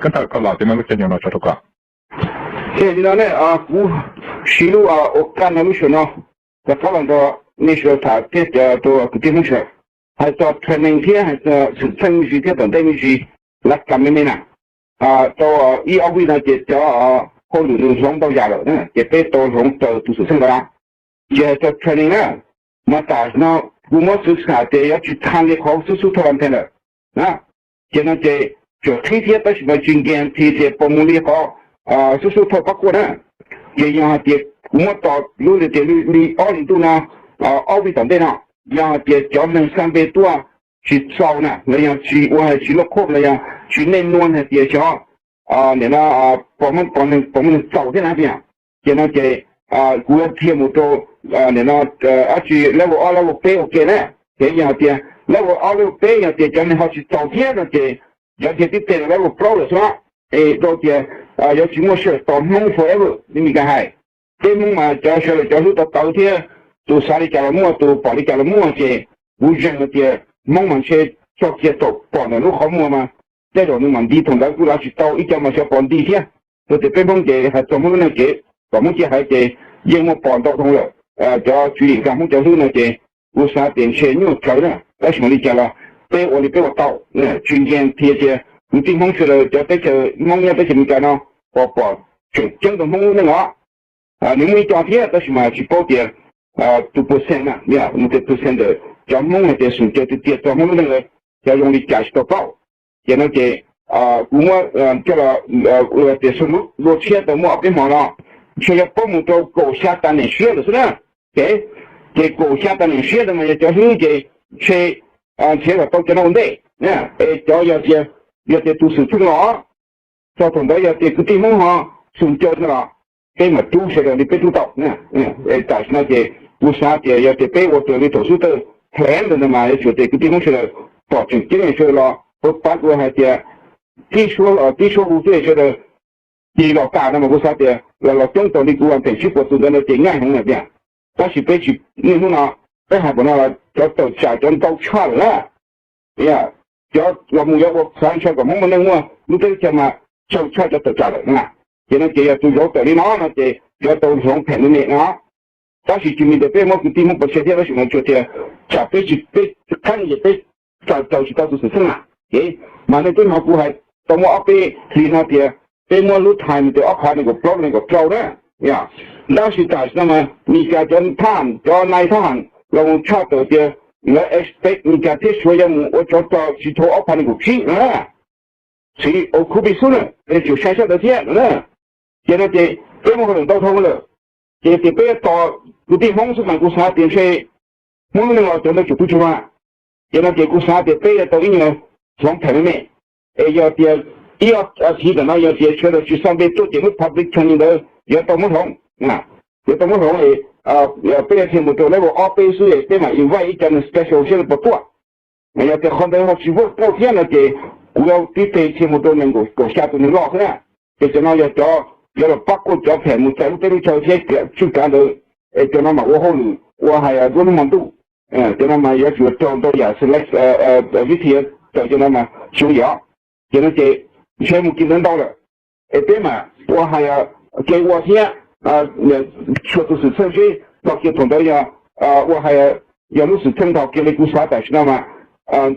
Peb tawm koj los ces muaj lub caij nyoog no tso rau koj. Ces li no ne, kuv siv lub ua kaj no lub sij hawm no rov qab los nrog nej sawv daws tham thiab cov rau kwv tij Hmoob sawv daws hais txog training thiab hais txog xwm txheej me ntsis thiab tom ntej me ntsis lab kam me me na. Tau ib ob vij no ces cov hauj lwm nws hloov ntau yam lawm na, ces peb tau hloov raws tus xwm txheej ntawd na. Ces hais txog training na, mas tam sim no kuv muab xwv xam tias yuav tsis tha li qhov xub xub thawj lam phem lawm na. Ces no ces tseem qhib thiab tab sis mas tsis guarantee tias puas mus li qhov xub xub thawj pab kuaj na. Ces yog hais tias kuv muab tos lub tias li ob hlis ntuj no, ob vij tom ntej no, yog hais tias cov neeg xa npe tuaj tsis txaus na los yog tsis ua tsis loj khoj los yog tsis nej nua hais tias xyov nim no puas muaj neeg txaus thiab na tias, ces no ces kuv yuav dhia mus rau nim no dab tsi level ob level peb ua ke na. Ces yog hais tias level ob level peb yog tias cov neeg ho tsis txaus thiab no ces yuav dhia tib teg rau level plaub lawm xwb. Es rau tias yuav tsis muaj sij hawm tos Hmoob forever li Mis Kas hais. Peb Hmoob mas cov sawv daws cov hlub tau tawv thiab, tus xav li cas los muaj, tus pom li cas los muaj, ces kuv zeeg hais tias Hmoob mas ntshe txog kiag thaum pom ntawm lub qhov muag mas tej zaum nws mam nti thaum ntawd kuj lav tsis tau, ib co mas xyov pom nti thiab. Rau tias peb Hmoob ces hais txog Hmoob lub neej ces kom Hmoob cia hais ces yeej muaj pom ntau dhau lawm. Cov tswv yim nkag Hmoob cov hlub no ces kuv xav tias ntshe nyuaj tsawv na, tab sis mas li cas los peb ua li peb ua tau, tsis guarantee tias kwv tij Hmoob sawv daws cov teb chaws Hmoob nyob teb chaws Amelikas no puas pom tseem ceeb rau Hmoob lub neej os. Nws muaj ib co thiab tab sis mas tsis paub tias tus percent na, nws tias percent ntawm cov Hmoob hais tias xum caw tiag tiag txog Hmoob lub neej lawm xyov zoo li cas tsis tau paub. Ces no ces kuv muab coj los tias xu lub dua tshiab tau muaj ob peb hmo no, ntshe yuav paub mus rau kaum xya tas nees siab lawm xwb na. Ces kaum xya tas nees siab ntawd mas yog cov hlwb ces ntshe nrhiav kom tau cov no ua ntej. Es cov yog tias, yog tias tus xwm txheej los, txog thaum ntawd yog tias kwv tij Hmoob ho xum caw no los peb mam rub sawv daws li peb rub tau. Tam sim no ces kuv xav tias yog tias peb ua raws li thaum xub thawj plan ntawd mas yuav tsum tias kwv tij Hmoob sawv daws pom tseem ceeb sawv daws los pab ua hais tias tib suab, tib suab hu xwb sawv daws cia li los tas no mas kuv xav tias los los coob tau li kuv ua pheem tsib puas tus ntawd no ces nqaij heev na tiag. Tab sis peb tsis, niaj hnub no peb hais pom no los cov tawm tsam cov ntau tshaj lawm na. Cov los mus yuav ua xav ntshai kom Hmoob muaj neej muaj lub teb lub chaw mas txaus tshaj cov tawm tsam lawm na. Ces no ces yog tus zauv tawm li no no ces yuav tau hloov phem me me no. Tab sis tsis mis ntawd peb muab kwv tij Hmoob pov tseg thiab tab sis mas tsuas tias tsam peb tsis, peb qeeb ces peb txaus tsis tau tus xwm txheej na. Ces mas nej twb hnov kuv hais tau muaj ob peb hlis no tias peb muab lub time tias ob phav nees nkaum plaub nees nkaum rau na. Tab sis tam sim no mas Mis Kas cov thab ham, cov nai thab ham los mus tshaj tawm tias lawv expect Mis Kas thiab Suav yuav mus ua tsov rog tsis dhau ob phav nees nkaum tsib na. Siv ua khuv pis xub na, es tsum sai sab ntawd thiab na. Ces no ces peb muaj hauj lwm ntau dhau lawm, ces tias peb tos kwv tij Hmoob xwb mas kuv xav tias ntshe Hmoob lub neej los cov ntawd tsum pw tsuag vag. Ces no ces kuv xav tias peb yuav tau ib nyuag hloov phem me me. Es yog tias ib ob hlis tam no yog tias sawv daws tsis xa npe tuaj ces lub public training ntawd yuav tau muab hloov, yuav tau muab hloov. Peb yuav dhia mus rau level ob peb xwb es peb mam invite ib co neeg special seb lawv puas tuaj. Yog tias qhov ntawd ho tsis work out thiab no ces kuv yuav tib teg dhia mus rau nees nkaum kaum xya tus neeg loj xwb na. Ces cov no yog cov yuav los pab kuaj cov phem mus txais lub teb lub chaw thiab tswj kav ntawd. Es cov no mas ua hauj lwm ua hais duab hnub hmo ntuj. Cov no mas yuav tsum raug ntau yam select, vib thi tawm cov no mas xyov yog. Ces no ces ntshe mus kiag ntawd ntau lawm. Es peb mas ua hais kev ua thiab xyuas tus xwm txheej seb los kiag thaum ntawd yog ua hais yog lub xwm txheej nrog kiag li kuv xav tam sim no mas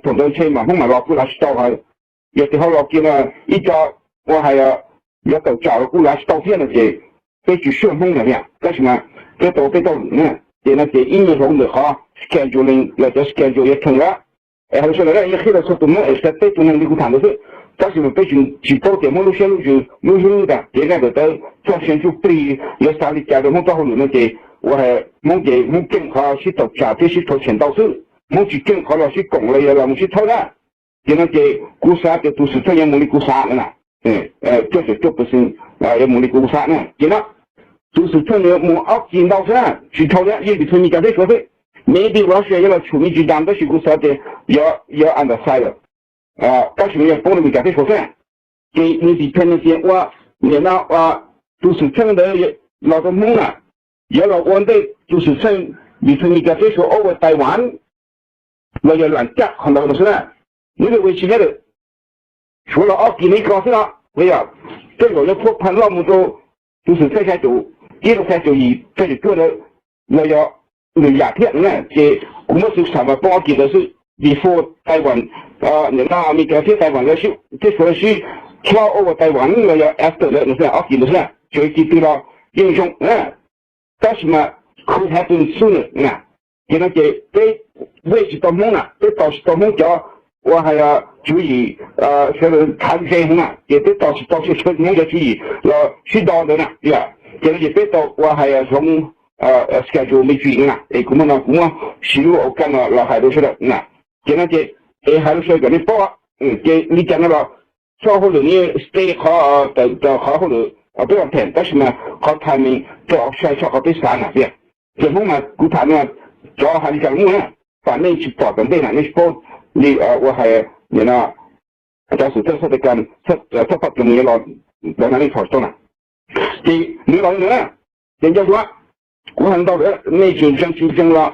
thaum ntawd ntshe mas Hmoob mam los kuj los tsis tau hais. Yog tias ho los kiag no ib co ua hais yuav tawm tsam los kuj los tsis tau thiab no ces peb tsis sure Hmoob na tiag. Tab sis mas peb tau peb tau lwm na. Ces no ces ib nyuag hloov ntawm qhov scheduling los cov schedule yuav tsheej lawm. Es hauv sawv daws yog qhib los txog tus Hmoob es xav teb tus neeg li kuv tham ntawd xwb. Tab sis mas peb tsis paub tias Hmoob lub siab lub ntsws lub hlwb tas kev nqaij tawm tawv txog sia ntsuj plig yuav xav li cas rau Hmoob txoj hauj lwm no ces ua hais Hmoob ces Hmoob keej qhov sib tawm tsam thiab sib rhuav tshem ntau xwb. Hmoob tsis keej qhov los sib koom los yog los mus sib thawb na. Ces no ces kuv xav tias tus xwm txheej yuav mus li kuv xav na. Cuaj caum cuaj percent yuav mus li kuv xav na. Ces no tus xwm txheej yuav mus ob kis ntau xwb na, tsis dhau thiab, yeej vim txhua Mis Kas thiab Suav xwb. Maybe Russia yuav los tshum me ntsis dam tab sis kuv xav tias yuav under side lawm. Tab sis nws yog poob rau Mis Kas thiab Suav xwb. Ces nws depend tias ua, nim no tus xwm txheej ntawd los rau Hmoob na, yuav los ua ntej tus xwm txheej vim txhua Mis Kas thiab Suav over Taiwan los yog lam caj qhov ntawd los xwb na. Nws li ua tsis nyob lawm, Suav los ob kis nws ib ko xwb no. Yog tej zaum yog phua pha loj mus rau tus xwm txheej xya caum ib rau xya caum yim xya caum cuaj ntawd los yog lwm yam thiab na. Ces kuv muab xwm xam mas poob ob kis ntawd xwb, before Taiwan, nim no Amelikas thiab Taiwan lawv sib, thiab Suav lawv sib cloud over Taiwan los yog after ntawd no xwb, ob kis ntawd xwb, tsuas ib kis twg los yeej zoo na. Tab sis mas could happen sooner na. Ces no ces peb, peb tsis tau Hmoob na, peb tos tsis tau Hmoob cov uas hais tswv yim sawv daws thav ze heev na, ces peb tos tsis tau Hmoob cov tswv yim los sib do ntawd na. Ces no ces peb tau uas hais hloov schedule me ntsis no na, es kuv muab no kuv muab siv lub au kaj no los hais rau sawv daws na. Ces no ces es hais rau sawv daws kom nej paub, ces li cas no los txoj hauj lwm ne stay qhov, qhov hauj lwm peb ua them, tab sis mas qhov timing rau sai txog qhov peb xav na tiag. Ces Hmoob mas kuv tham no cov hais li cas los muaj na, pam nej tsis pom tom ntej na nej tsis paub li uas hais nim no cov xwm txheej xab tes kas thaj paj tus nws yuav los ntawd na nej txhom tsis tau na. Ces nws los li ntawd na, ces nco ntsoov, kuv hais ntau lawm nej tseem ntseeg tsis ntseeg los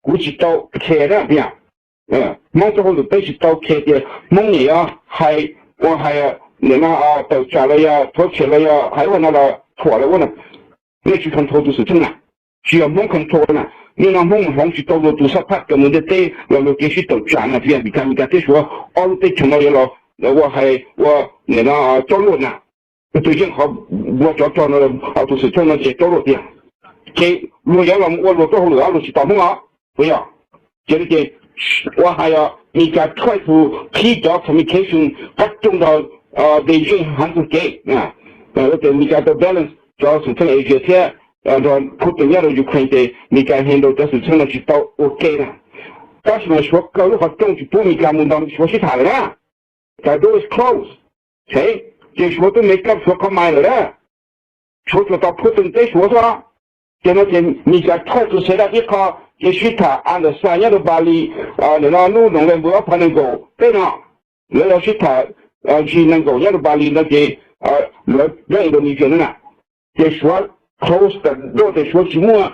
kuv tsis tau care na tiag. Hmoob txoj hauj lwm peb tsis tau care tias Hmoob niam yog hais ua hais nim no tawm tsam los yog thov tshem los yog hais ua no los thuam los ua no, nej tsis control tus xwm txheej na. Tsis yog Hmoob control na, nim no Hmoob mus hloov tsis tau luag tus xab phaj cov mus ntiaj teb los luag kev sib tawm tsam na tiag. Vim kas Meskas thiab Suav ob lub teb chaws no yuav los ua hais ua nim no coj luaj na. Tus yeej qhov ua tsov rog no, tus xwm txheej no ces coj luaj tiag. Ces luag yuav los ua luag txoj hauj lwm luag tsis tos Hmoob os, puas yog? Ces no ces ua hais Meskas try to qhib cov communication qab rooj rau Beijing heev txog kev, ua tes Meskas tau balance cov xwm txheej Asia thiab nrog Putin nyob rau Ukraine ces Meskas handle cov xwm txheej no tsis tau ua ke na. Tab sis mas Suav kaw lub qhov rooj tsis pub Meskas mus nrog Suav sib tham lawm na. The door is closed. Ces Suav twb me kab Suav qhov mais lawm na. Suav tsuas tau Putin teb Suav xwb. Ces no ces Meskas try to set up ib qho kev sib tham under sign nyob rau Bali, nim no hnub November ob phav nees nkaum peb no, lawv yuav sib tham ntsis nees nkaum nyob rau Bali no ces lawv nyob Indonesia no na. Ces Suav close the door ces Suav tsis muaj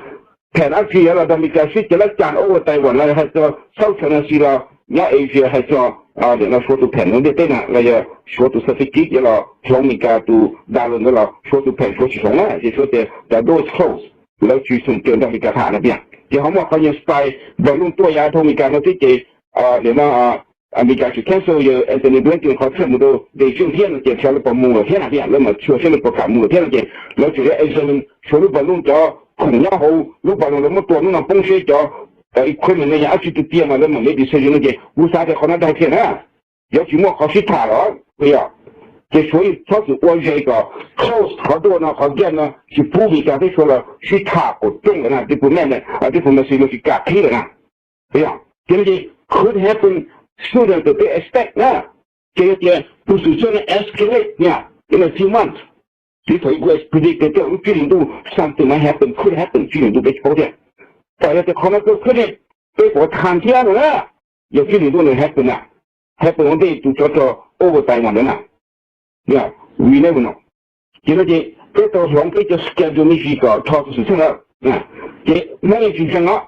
phem dab tsi yuav los nrog Meskas sib cav lab cas over Taiwan los hais txog South China Sea los nyob Asia hais txog nim no Suav tus phem ntiaj teb na los yog Suav tus strategic yuav los hloov Meskas tus dollar ntawd los Suav tus phem Suav tsis hloov na. Ces Suav tias the door is closed, lawv tsis xum caws nrog Meskas tham no tiag. Ces ho muaj qhov nyuag spy npawg Looj tuaj yav dhau Meskas no thiab ces nim no Meskas tsis cancel yawg Antony Blinken qhov trip mus rau Beijing thiab no ces xyov lawv puas mus lawm thiab na tiag, lawv mam xyuas seb lawv puas kam mus lawm thiab no ces lawv tseem yuav examine Suav lub npawg Looj cov khoom nyob hauv lub npawg Looj lawv muab tua hnub no poob seb cov equipment no yog dab tsi tiag tiag mas lawv mam make decision no ces kuv xav tias qhov no daig kiag na. Yuav tsis muaj qhov sib tham lawm puas yog? Ces Suav yeej txhob txwm ua ze kom close qhov door no, qhov gate no tsis pub Meskas thiab Suav los sib tham qaum rooj lawm na, diplomatic, diplomacy luag tsis kam qhib lawm na. Ces no ces could happen sooner than peb expect na. Ces yog tias tus xwm txheej no escalate na in a few months, ces thaum ub kuv predict tias tej lub tsib hlis ntuj something might happen, could happen, tsib hlis ntuj peb tsis paub thiab. Txawm yog tias qhov no could happen, peb puas tham thiab no na. Yog tsib hlis ntuj nws happen na, happen ua ntej tus tsov rog over Taiwan ntawd na. We never know. Ces no ces peb tau hloov peb cov schedule me ntsis kom rho tus xwm txheej lawm. Ces Hmoob yeej tsis ntseeg os,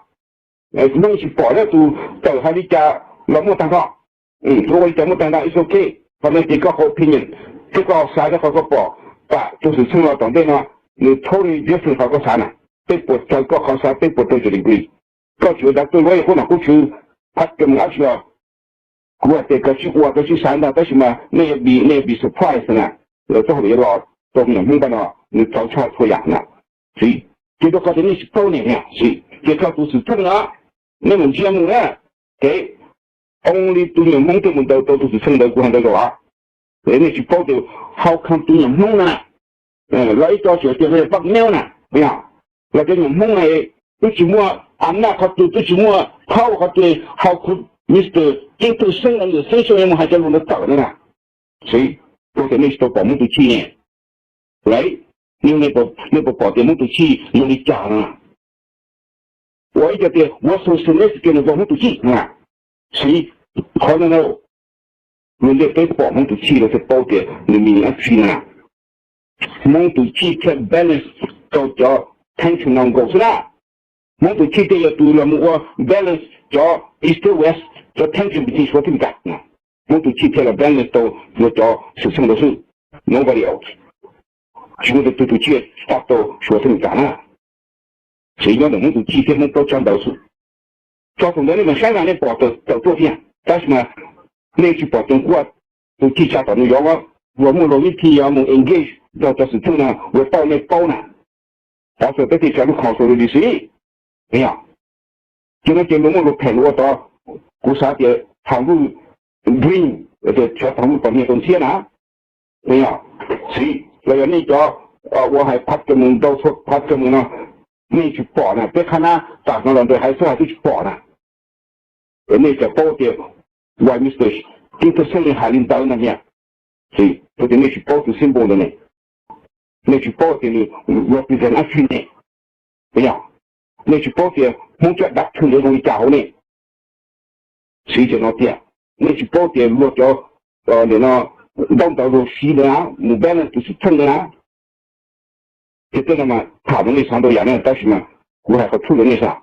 Hmoob yeej tsis pom na, tus tawm hais li cas los muaj tag nrho, tus ua li cas muaj tag nrho, it's okay. Qhov no ces koj qhov opinion thiab koj xav thiab qhov koj pom, pam tus xwm txheej los tom ntej no nws totally different qhov koj xav na. Peb puas raws koj qhov xav, peb puas raws cov degree? Koj tsis ua doctor los yog qub nom qub tswv, phab kem dab tsi los kuv hais tias koj tsis ua koj tsis xav ntag, tab sis mas nej yuav be, nej yuav be surprise na, lawv txoj hauj lwm yuav los rau me nyuam Hmoob pab no nws txaus tshaj txhua yam na. Ces rau qhov tias nej tsis paub ne, ces koj tus xwm txheej no nej mus ntsia mus na, ces only tus nyuam Hmoob thiaj mus ntaus tau tus xwm txheej ntawd, kuv hais ntawd rau nej tsis paub tias how come tus nyuam Hmoob na, los ib co tseem tias lawv yog pab meb na, yog los cov nyuam Hmoob na twb tsis muaj am naj qhov twg, twb tsis muaj power qhov twg, how could Mister Ceeb Twm Xeeb, Xeeb Xyooj yuav mus hais cov lus ntawd tawm no na. Xwb, rau tias nej tsis tau pom Hmoob tus chij ne, right? Nej puas pom tias Hmoob tus chij zoo li cas no? Ua ib co tias ua xu xu neb tsis cia nws tau Hmoob tus chij na. Xwb, qhov no na, ua ntej peb pom Hmoob tus chij lawv thiaj paub tias nws me dab tsi na. Hmoob tus chij thiaj balance tau cov tension no nkaus xwb na. Hmoob tus chij thiaj yog tus los mus ua balance cov east thiab west, cov tension between Suav thiab Meskas na. Hmoob tus chij thiaj los balance tau ua cov xwm txheej ntawd xwb. Nobody else. Tsis muaj tus twg tus tsiaj tau suav xeeb tas na. Tseem nyob ntawm Hmoob tus tsiaj thiab Hmoob plaub tsob ntawd xwb. Txog thaum ntawd nej mam saib mas nej pom tawm tuaj thiab, tab sis mas nej tsis pom tus quaj, tus tsiaj tsa tom nws yov, uas muaj lus vib thi yog mus engage nrog cov xwm txheej no uas tau nej paub na. Tav su peb thiaj tsa lub qhov su li si. Yog ces no ces luag muaj lus phem ua tod, kuv xav tias thaum lub green, tias thaum lub tom niag tus ntxhiab na, yog, xij, los yog nej cov uas hais phav ka mus ntau txhua phav ka mus no, nej tsis pom na, peb qhab nab tam no los ntawd hais xwb hais twb tsis pom na. Es nej txawm paub tias why Mister Peterson hais li ntawd no niam, xij, tias nej tsis paub tus symbol ntawd ne, nej tsis paub tias nws represent dab tsi ne, yog, nej tsis paub tias Hmoob cov dab tsi ntawd zoo li cas hauv ne. Siv tias no tiag, nej tsis paub tias luag cov, no, ntaub ntawv luag siv ntawd na, mus balance tus xwm txheej ntawd na. Ces tej no mas tham rau nej xav ntau yam na, tab sis mas kuv hais qhov txhua rau nej xav,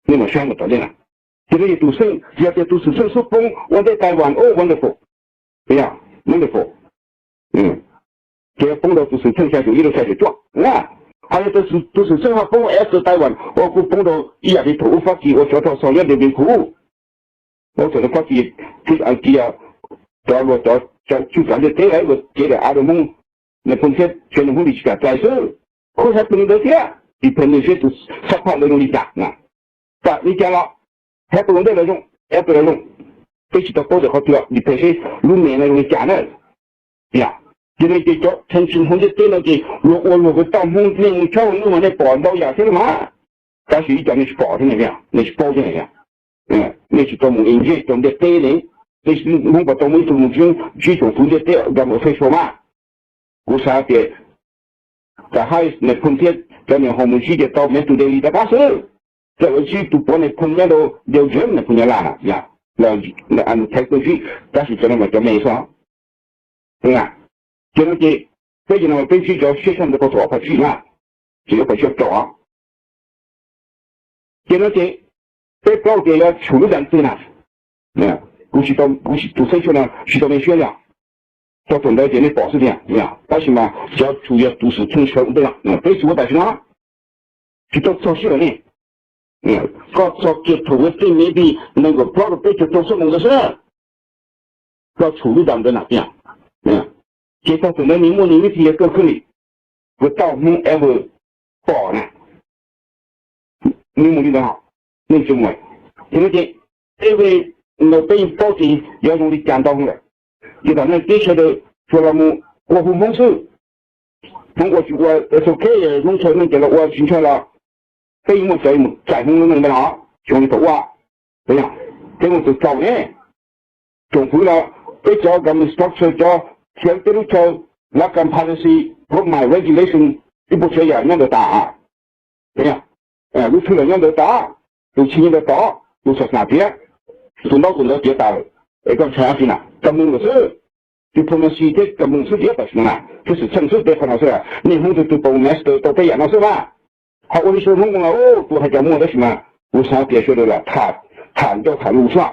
nej mam saib mus tom ntej na. Ces no yog tus xeej, yog tias tus xwm txheej xub poob ua ntej Taiwan, oh wonderful, yog wonderful. Ces poob rau tus xwm txheej xya caum ib rau xya caum cuaj na. Ho yog tus xwm txheej ho poob after Taiwan, ua kuj poob rau ib yam li thaum ub Fab Kis ua tsov rog xoo nyob Nplij Khuv, ua thaum Fab Kis, Fab Kis cov luag cov tsuj tsav ntiaj teb lawm ua kev daim av rau Hmoob, nws phooj thiab cov nws Hmoob li tsis kam txais xwb. Kuj happen li ntawd thiab, depend seb tus xab phaj ntawd zoo li cas na. Tam li cas los happen ua ntej los zoo, happen los zoo, peb tsis tau paub tias qhov twg, depend seb lub me no zoo li cas na. Yog, ces no ces cov tension Hmoob ntiaj teb no ces luag ua luag kuj tau Hmoob nej mus tshawb ua nuj mas nej pom ntau yam thiab mas, tab sis ib co nej tsis pom thiab, nej tsis paub thiab. Nej tsis tau mus engage rau ntiaj teb ne, nej Hmoob puas tau muaj ib tug mus ntsib tsoom fwv ntiaj teb gam official mas? Kuv xav tias tam hais nws phooj thiab cov niam hauv mus ntsib ces tau me tus daily rov qab xwb. Coj lawv ntsib tus pov nws phooj nyob rau Belgium, nws phooj nyob Laj na, lawv thaiv tuaj ntsib, tab sis cov no mas cov me xwb. Ces no ces peb ces no peb ntsib cov siab xyov ntawd tau thaum ob phav tsib na, ces ob phav tsib rau. Ces no ces peb plaub tias yuav tshum lub dam ntxwg na, kuv tsis, kuv tus xeeb tshua no tsis tau me siab li. Txog thaum ntawd ces nej pom xwb tiag, tab sis mas cov tshum yog tus xwm txheej sawv ntej no, peb tsis ua tam sim no, tsis tau txog siab lawm ne. Koj txog kiag thaum ua tej me di nees nkaum plaub rau peb caug rau xwb mus ntawd xwb, koj tshum lub dam ntawd na tiag. Ces txog thaum ntawd nws muaj nws vib thi yog koj khwj li, kuv tau Hmoob ever pom na. Nws mus li ntawd hos, nej tsis mus. Ces no ces peb ve, no peb yeej paub tias yuav zoo li cas ntau lawm. Ces tam no tib sawv daws tsuas los mus ua hu Hmoob xwb. Hmoob ua tsis ua, es ok, Hmoob ntshaw neeg ces los ua, tsis ntshaw los peb yeej muaj cov mus txais Hmoob lub neej ntawd hos, tsis zoo li thaum ub. Peb muaj tus txaus ne, tsoom fwv los peb cov government structure, cov khiav peb lub chaw, lab kam policy, road map regulation, ib puas tsav yam nyob ntawd tas. Lub tshwj los nyob ntawd tas, tus tshij nyob ntawd tod, tus xam xam tiav, tus ntaub tus ntawv tiav tas lawm, es koj ntshai dab tsi na? Kam mus lawm xwb. Diplomacy thiab kam mus xwb tiav tam sim no na, thiab xwm txheej xwb peb qhov no xwb. Nej Hmoob tus twg pom master tau peb yam no xwb mas, ho ua li sawv Hmoob mus los tus hais cas muaj, tab sis mas kuv xav tias sawv daws lam tham, tham ncauj tham lus xwb.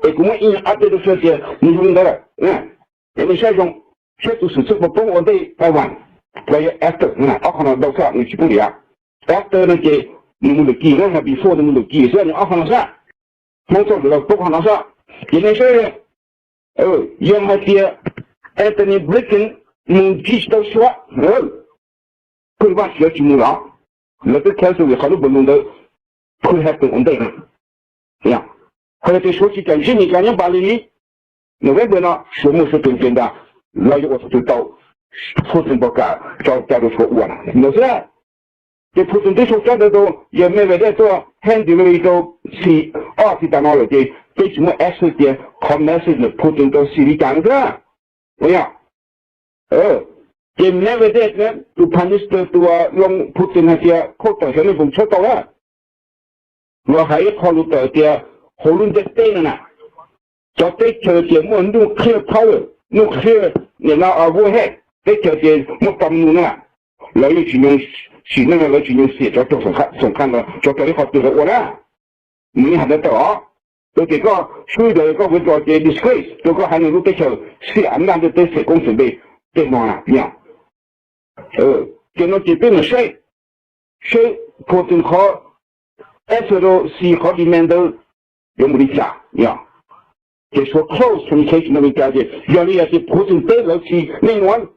Es kuv muab ib nyuag update rau sawv daws tias nws zoo li ntawd lawm. Es nej saib zoo, saib tus xwm txheej puas poob ua ntej Taiwan, los yog after, ob qho no ntau xwb nws tsis poob tiag. After no ces nws mus lwm kis na, before nws mus lwm kis xwb, nws ob qho no xwb. Hmoob txoj lwm los poob qhov no xwb. Ces nej saib, yog hais tias Antony Blinken mus ntsib tsis tau Suav, Phwj Vaj Suav tsis mus los, lawv twb cancel vim qhov lub balloon ntawd phwj happen ua ntej na. Ho yog tias Suav tsis kam ntsib Meskas nyob Npali li, November no Suav muaj Suav tus agenda, lawv yuav ua thaum twg tau Putin npau kam tso cai rau Suav ua na, ntawd xwb. Ces Putin twb sau cov ntawd rau yawg Medvedev tuaj hand delivery rau Xi, ob Xi tas no lawm ces peb tsis muaj access tias qhov message ntawm Putin rau Xi li cas no xwb. Yog ces Medvedev tus prime minister tus loo Putin hais tias khauj tawm xyov nej puas tshawb tau na, los hais ib qho lus tawm tias hauv lub ntiaj teb no na, cov teb chaws tias muaj nuclear power, nuclear nim no warhead, teb chaws tias muaj pam nus na, lawv yeej tsis nyoo sim neej, lawv tsis nyoo xiam cov raug xoom qab no cov raug ib qho twg lawv ua na. Nws yeej hais ntawd tawm os. Rau tias koj swb ntawd koj withdraw ces disgrace rau koj haiv neeg lub teb chaws, xiam ntaj ntiaj teb, xiam koob xiam npe tej no na. Ces no ces peb mam saib, saib Putin qhov, F C C qhov demand ntawd yuav mus li cas. Ces suav close communication no li cas ces yog li yog tias Putin teb lawv tsis nej nuav,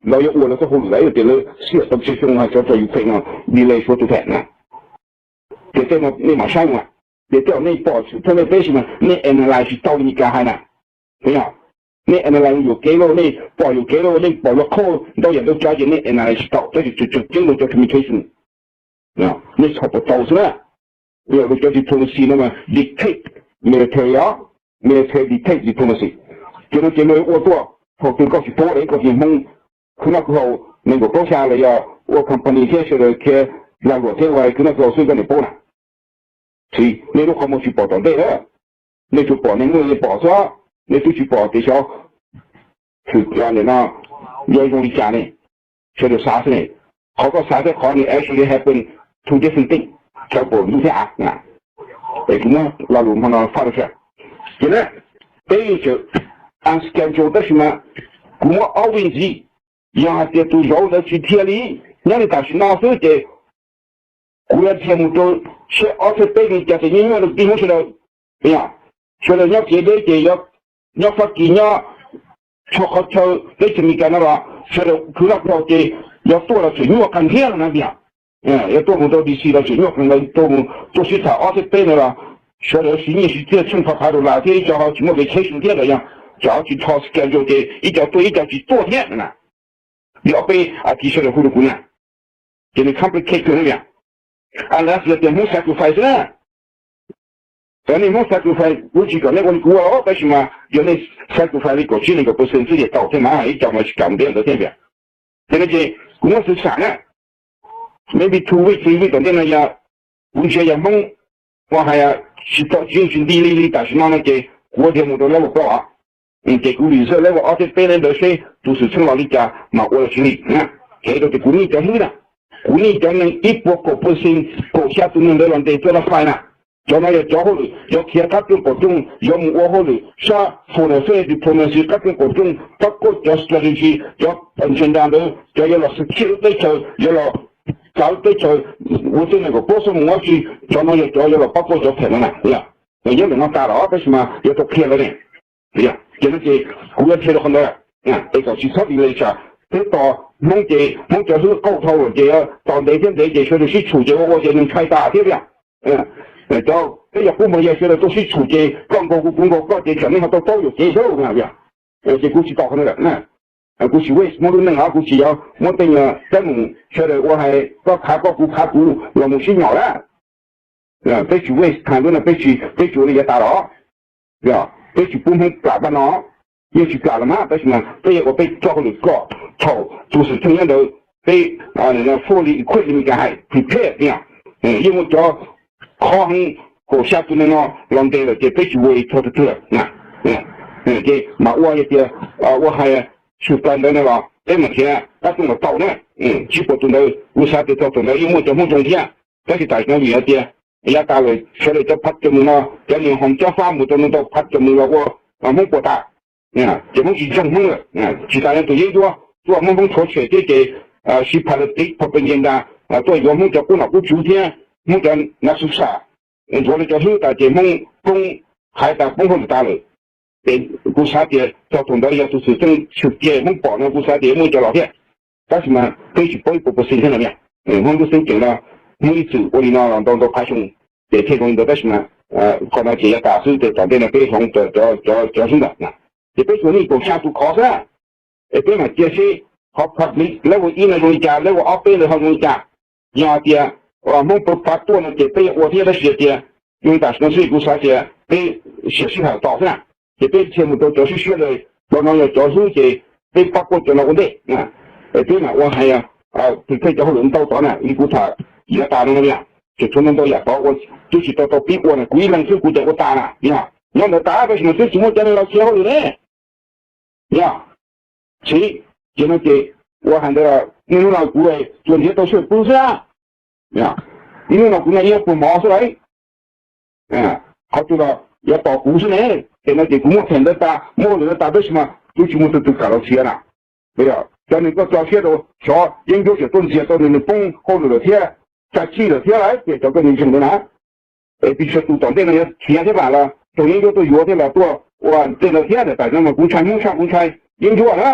lawv yuav ua lawv txoj hauj lwm lawm, yog tias lawv xiam tau tsawg xyoo hais tso rau Ukraine no delay suav tus them na. Ces tej no nej mam saib mus, ces tej zaum nej pom xwm txheej nej peb sis mas nej analyze tsis tau li Mis Kas hais na. Nej analyze yuam kev lauj, nej pom yuam kev lauj, nej pom luag qhauj ntau yam ntau tsav ces nej analyze tsis tau, tab sis tseem ceeb rau cov communication. Nej txhom puas tau xwb na. Rau cov diplomacy no mas dictate military os, military dictate diplomacy. Ces no ces luag ua tuaj thaum twg koj tsis paub lawm, koj tsis Hmoob khwv noj khwv haus nees nkaum plaub xya los yog ua company thiab sawv daws khiav lag luam thiab ua khwv noj khwv haus xwb koj niam paub na. Nej lub qhov muag tsis pom tom ntej na, nej tsuas pom nej muaj nej pom xwb, nej twb tsis pom tias xyov no yog zoo li cas ne. Sawv daws xav xwb ne, qhov koj xav thiab qhov nws actually happen two different things, txhawv pom ntuj thiab av. Es kuv muab lo lus hmo no faj rau sawv daws. Ces na, peb yeej tseem unscheduled tab sis mas kuv muab ob vij ntxiv, yog hais tias tus zauv ntawd tsis dhia li, nyob li tam sim no xwb ces kuv yuav dhia mus rau seb ob txhiab peb li cas ces nyuaj nyuaj rau tib Hmoob sawv daws. Sawv daws nyob kev deb ces nyob Fab Kis nyob txhua qhov chaw teb chaws Amelikas no los sawv daws khwv noj khwv haus ces yog tuaj los tseem nyuaj qas nrhiab no na tiag. Yog tuaj mus rau D C los tseem nyuaj qas ntawd, tuaj mus tuaj sib tham ob txhiab peb no los sawv daws siv nyiaj siv txiaj tsheej phav phav dollar thiab ib co ho tsis muaj vacation thiab los yog cov ho tsis dhos schedule ces ib co tuaj ib co tsis tuaj thiab na. Vim ob peb a thiv sawv daws hu rau kuv na, ces nws complicate kawg na. Unless yog tias Hmoob sacrifice xwb na. Yog nej Hmoob sacrifice kuv tsis kom nej ua li kuv ua los tab sis mas yog nej sacrifice li kaum tsib nees nkaum percent xwb ces tau thiab mas ib co mas tsis kam ntiab ntawd thiab tiag. Ces no ces kuv muab xwm xam na, maybe two week three week tom ntej no yog kuv ntsia yog Hmoob ua hais tsis tau tsis yeej tsis nti li li tam sim no no ces kuv ua dhia mus rau level plaub os. Ces kuv reserve level ob thiab peb ntawd seb tus xwm txheej los li cas mas ua los tsis li. Kev rau tias kuv nej cov hlwb na, kuv nej cov neeg ib puas kaum percent, kaum xya tus neeg ntawd los ntes tuaj no fai na. Cov no yog cov hauj lwm yuav khiav qab rooj qaum rooj, yuav mus ua hauj lwm sab foreign affairs diplomacy qab rooj qaum rooj, pab kuaj cov strategy, cov agenda ntawd, cov yuav los secure lub teb chaws, yuav los txav lub teb chaws ua tej nees nkaum plaub xuab moos dab tsi, cov no yog cov yuav los pab kuaj cov them no na. Nyob ntawm no tas los tab sis mas yuav tau qhia lawv ne. Ces no ces kuv yuav qhia rau qhov ntawd, es kom tsis txhob delay tsam peb tos Hmoob ces Hmoob cov hlwb qauj dhau lawm ces tos ntev thiab ntev ces sawv daws sib tshum ces ua ua ces nws ntshai tas thiab tiag. Cov peb yog qub mos yog sawv daws tuaj sib tshum ces koj nkaus kuv kuv nkaus koj ces tsam nej ho tau paub yuam kev xwb na. Ces kuv tsis tos qhov ntawd lawm na. Kuv tsis waste Hmoob lub neej os, kuv tsis yog muab tej nyuag teeb meem sawv daws ua hais koj phav koj kuv phav kuv los mus sib nyom lawm. Peb tsis waste time lub no, peb tsis, peb tsis ua li yav tas los, peb tsis pub Hmoob plam pab no, yeej tsis plam los mas tab sis mas peb yuav ua peb txoj hauj lwm kom thaum tus xwm txheej nyob ntawd peb fully equipped li Mis Kas hais, prepare tiag. Yeej muaj cov qhov heev kaum xya tus neeg no los ntes lawm ces peb tsis ua li txog tus twg lawm. Ces mas ua yog tias ua hais surprise ntawd no los peb mam khiav qab rooj los tau na. Tsib puas tus ntawd kuv xav tias txog thaum ntawd yeej muaj cov Hmoob zoo thiab. Tab sis tam sim no vim hais tias yav tas lawm sawv daws cov phav cov mus no, cov niag hoom cob fab mus rau no tau phav cov mus los ua Hmoob puas tas, ces Hmoob tsis ntseeg Hmoob lawm. Tsis tas li tus yeeb ncuab tuaj muab Hmoob tshuav tshem thiab ces siv politics propaganda tuaj yuav Hmoob cov qub nom qub tswv thiab Hmoob cov nav xu sam, ntxuav lawv cov hlwb tas ces Hmoob poob, hais tas poob hauj lwm tas lawm. Ces kuv xav tias txog thaum ntawd yog tus xwm txheej tshwm cia Hmoob pom no kuv xav tias yuav muaj cov los thiab. Tab sis mas peb tsis paub ib puas percent thiab no. Hmoob lub xeeb ceem no, Hmoob ib txwm ua li no los ntau ntau phav xyoo, ces thiaj zoo li ntawd tab sis mas qhov no ces yav tas xwb ces tom ntej no peb hloov cov hlwb ntawd. Ces peb tsuas nej kaum xya tus khov xwb, es peb mam cia seb qhov public level ib no zoo li cas, level ob peb ntawd ho zoo li cas. Yog hais tias Hmoob pab tuaj no ces peb yuav ua thiab tab sis tias zoo tam sim no xwb kuv xav tias peb siam sij hawm tos xwb na. Ces peb dhia mus rau cov siab siab lawm, cov no yog cov hlwb ces peb pab kuaj cov no ua ntej. Es peb mam ua hais tus thej cov hauj lwm ntau tod na li kuv tham yav tas no no. Ces tshuav ntau ntau yam tod ua twb tsis tau tau pib ua na, kuv ib leeg xwb kuv ces ua tas na. Yog nyob ntawd tas tab sis mas twb tsis muaj cov neeg los khiav hauj lwm ne. Yog, txiv, ces no ces ua hais ntawd niaj hnub no kuv tsuas nrhiav tau sawb pw xwb. Niaj hnub no kuv noj ib puas mov xwb lauj. Qhov twg los yuav tos kuv xwb ne. Ces no ces kuv muab them ntawd tas, muab hauj lwm ntawd tas tab sis mas twb tsis muaj tus twg kam los nrhiav na. Cov neeg koj tso siab rau xyov yeeb ncuab tseem tuaj ntxias tau nws, nws poob hauj lwm lawm thiab, tsa tsij lawm thiab lawm ces cov koj ntseeg ntawd na. Es pis tsawg tus tom ntej no yuav khiav thiab mam los raug yeeb ncuab tuaj yuav thiab los tuaj ua tej no thiab na. Tam sim no mas kuv ntshai Hmoob tshaj, kuv ntshai yeeb ncuab na.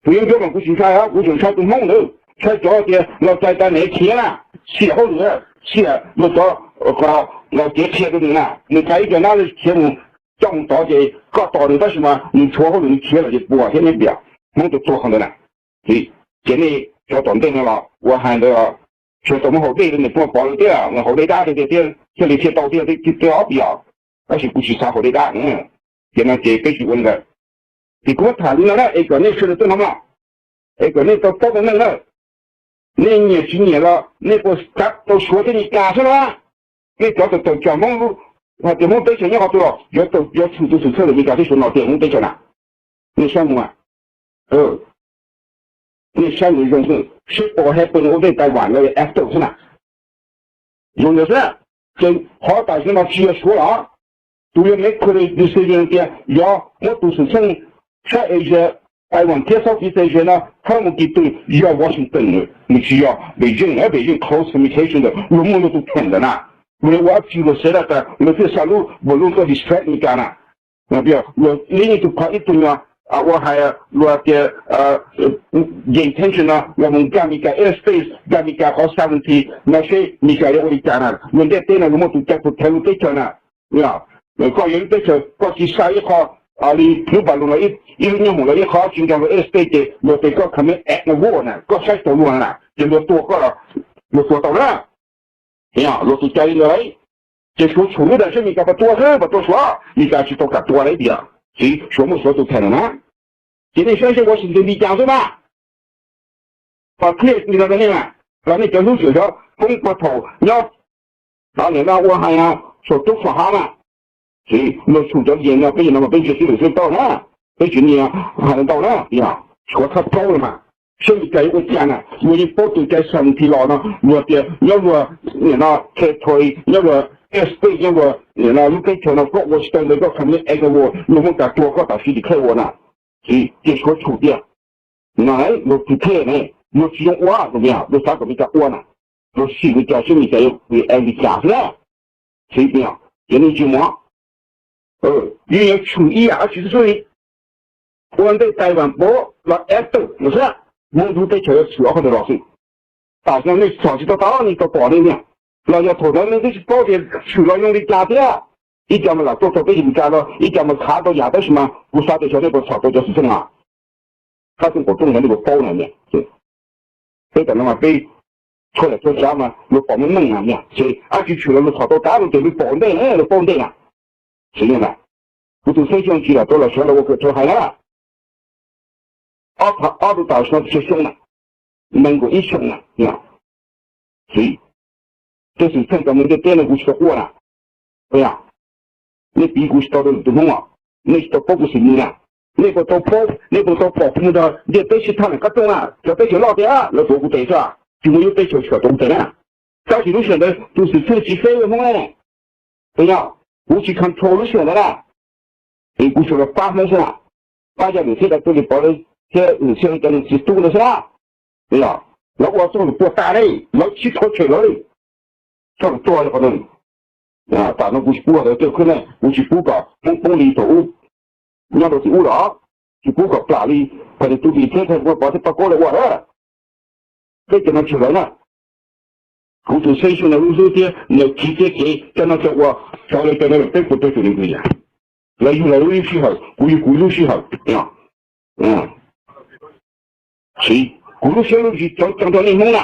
Tus yeeb ncuab mas kuv tsis ntshai, kuv tseem ntshai tus Hmoob ntawd, ntshai cov tias los txais tas niam khiav na, xiam hauj lwm, xiam luag cov los cev qhia rau nws na, nws txais ib co nab khiav mus coj mus tod ces koj tos nws tab sis mas nws tshuav hauj lwm nws khiav lawm ces puas thiab neb tias Hmoob tus tuag qhov ntawd na. Ces nej cov tom ntej no los ua hais ntawd, tsuas tau muab haus dej rau nws pov lawv thiab, haus dej dab tiag tiag thiaj li thiaj tau thiab, ob peb yom. Tab sis kuv tsis xav haus dej dab, ces no ces peb tsis ua li ntawd. Ces kuv muab tham li no na es kom nej sawv daws tuaj no mog, es kom nej tau paub tau meej na. Nej nyiam tsis nyiam los nej puas xav tau Suav thiab Meskas xwb na? Nej cov tawm tawm tsam Hmoob, hais tias Hmoob teb chaws nyob qhov twg los yuav tshwm tus xwm txheej ntawm Meskas thiab Suav no tias Hmoob teb chaws na. Nej saib mus, nej saib mus zoo xwb, seb puas happen ua ntej Taiwan los after xwb na. Zoo yog xwb, ces qhov tam sim no tsis yog Suav los, tus yuav make the decision tias yog muab tus xwm txheej sab Asia, Taiwan thiab Southeast Asia no thawb mus kis twg yog Washington, nws tsis yog Beijing. Beijing close communication ntawd luag muaj luag tus them ntawd na. Luag yuav ua dab tsi luag xav li cas luag thiaj xa lub balloon tuaj distract Meskas na. Luag li ib tug phav ib tug nyuag ua hais luag tias gain attention no los mus nkag Meskas airspace, nkag Meskas qhov sovereignty no seb Meskas yuav ua li cas na. Luag ntiaj teb no luag muaj tus cai puag thev lub teb chaws na. Koj yog lub teb chaws koj tsis xa ib qho li lub balloon los ib lub nyob hoom los ib qho tsis nkag luag airspace ces luag tias koj commit act of war na, koj saib tau luag na ces luag tua koj, luag tua tau na. Luag tus cai li ntawd lauj. Ces Suav tshum lub dag seb Meskas puas tua xwb, puas tua Suav, Meskas tsis tau kam tua lauj tias. Txiv, Suav muaj Suav tus them na. Ces nej saib seb Washington li cas xwb mas. Pom clear li no rau nej mas, los nej cov hlub tseem xyov poob pag thaum nyob nim no ua hais saum roob saum hav mas. Txiv, luag tshum cov yees no peb yeej no mas peb ntsia tib lwm xwb tau na, peb tsis nias hais ntau na. Tshuav thawj plaub no mas, seb Meskas yuav ua cas na, luag yeej paub tus cai sovereignty los no, luag tias nyob luag nim no territory, nyob luag airspace, nyob luag nim no lub teb chaws no koj ua tsis tau ntawd koj commit act of war, luag muab kas tua koj tam sim declare war na. Txiv, ces Suav tshum tiag. No luag tus them ne, luag tsis zoo ua, luag xav kom Meskas ua na, luag sim Meskas seb Meskas yuav react li cas xwb na. Txiv, ces nej ntsia mus, yeej yuav tshum ib yam dab tsi xwb xwb li. Ua ntej Taiwan puav los after no xwb, Hmoob lub teb chaws yuav tshwm ob qho ntawd los xwb. Tam sim no nej txhom tsis tau tau, nej tau pom nej niam, los yog thaum ntawd nej twb tsis paub tias tshwm los zoo li cas thiab. Ib co mas lam tuaj txog peb Meskas los ib co mas khav tau yam tab sis mas kuv xav tias xyov nej puas txhom tau cov xwm txheej no. Qab rooj qaum rooj ntawd nej puas paub na niam. Peb tam no mas peb tshuaj lam tshuaj tsav mas luag pom meej meej na niam, ces dab tsi tshwm los luag txhom tau tas, luag ces luag pom ntej, luag paub ntej na. Xwv yog ntawd, kuv tus xeeb xyoo tsis lam tau los sawv los ua kawm rau hais na, ob phav ob rau tam sim no tsawg xyoo na, nees nkaum ib xyoo na. Txiv, tej xwm txheej cov mus ntiaj teb no kuv tsis tau quaj na. Nej piv kuv tsis tau rau lwm tus Hmoob os, nej tsis tau paub kuv xwm yim na. Nej puas tau paub, nej puas tau pom kuv mus nrog ntiaj teb sib tham ntawm qab rooj na, cov teb chaws loj tiag lawv tuav kuv tes xwb, tsis muaj ib lub teb chaws tshwm tuav kuv tes na. Tab sis lub sij hawm ntawd tus xwm txheej tsis fair rau Hmoob ne. Yog kuv tsis control lub sij hawm ntawd na, es kuv tsuas los pab Hmoob xwb na, pab Yaj Lwm thiab Dai Tuj Lis Pov thiab Lwm Xyooj cov niag txiv tub ntawd xwb na. Lawv ua txoj lus puag ta li, lawv sib thov tshem lawv li, txoj lus tuag li qhov ntawd. Tam no kuv tsis pub ntawd tej khwb ne, kuv tsis pub kom Hmoob poob li thaum ub nyob rau tim ub los, tsis pub kom plam li Thaj Nais Tub Lis thiab Thaj Nais Pov thiab Paj Kaub lawv ua lawm. Peb cov no tsis lawv na, kuv tus xeeb xyoo no lub hlwb thiab niam khiv thiab kev cov no cov ua, xyov lawv cov no peb puas raug tus niam ntxwv yam. Lawv yug lawv lub sij hawm, kuv yug kuv lub sij hawm. Txiv, kuv lub siab lub ntsws cov cov nrog nej Hmoob na,